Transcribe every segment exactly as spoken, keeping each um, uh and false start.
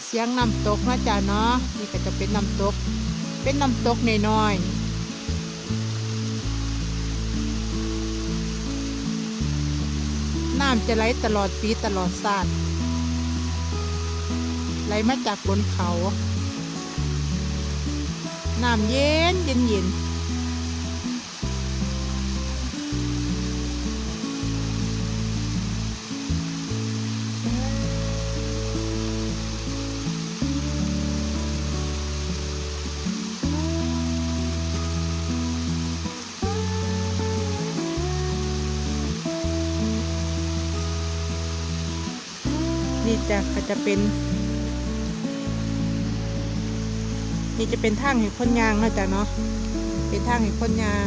เสียงน้ำตกนะจ๊ะเนาะ นี่ก็จะเป็นน้ำตก เป็นน้ำตกน้อยๆ น้ำจะไหลตลอดปีตลอดชาติ ไหลมาจากบนเขา น้ำเย็น เย็น เย็น นี่จ้ะ ก็จะเป็น นี่จะเป็นทางให้คนย่างเนาะจ๊ะเนาะ เป็นทางให้คนย่าง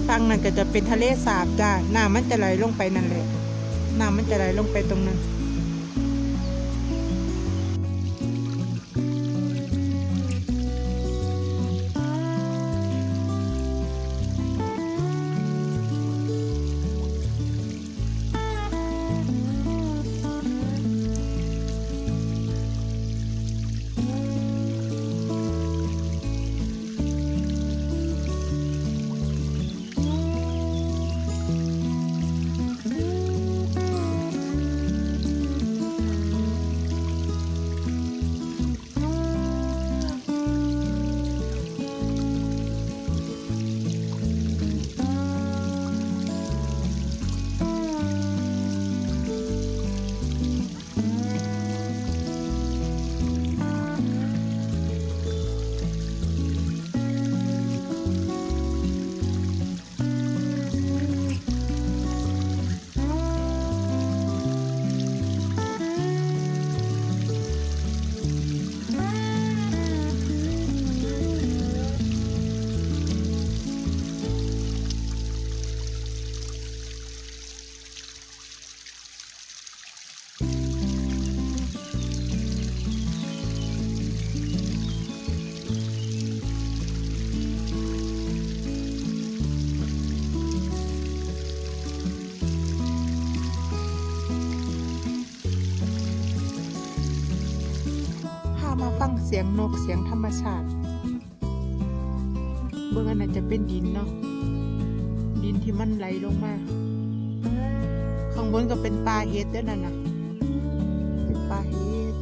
ฝั่งนั้นก็จะเป็นทะเลสาบจ้ะ น้ำมันจะไหลลงไปนั่นแหละ น้ำมันจะไหลลงไปตรงนั้น พามาฟังเสียงนก เสียงธรรมชาติ เบิ่งอันนั้นจะเป็นดินเนาะ ดินที่มันไหลลงมา ข้างบนก็เป็นป่าเห็ดเด้อนั่นน่ะ เป็นป่าเห็ด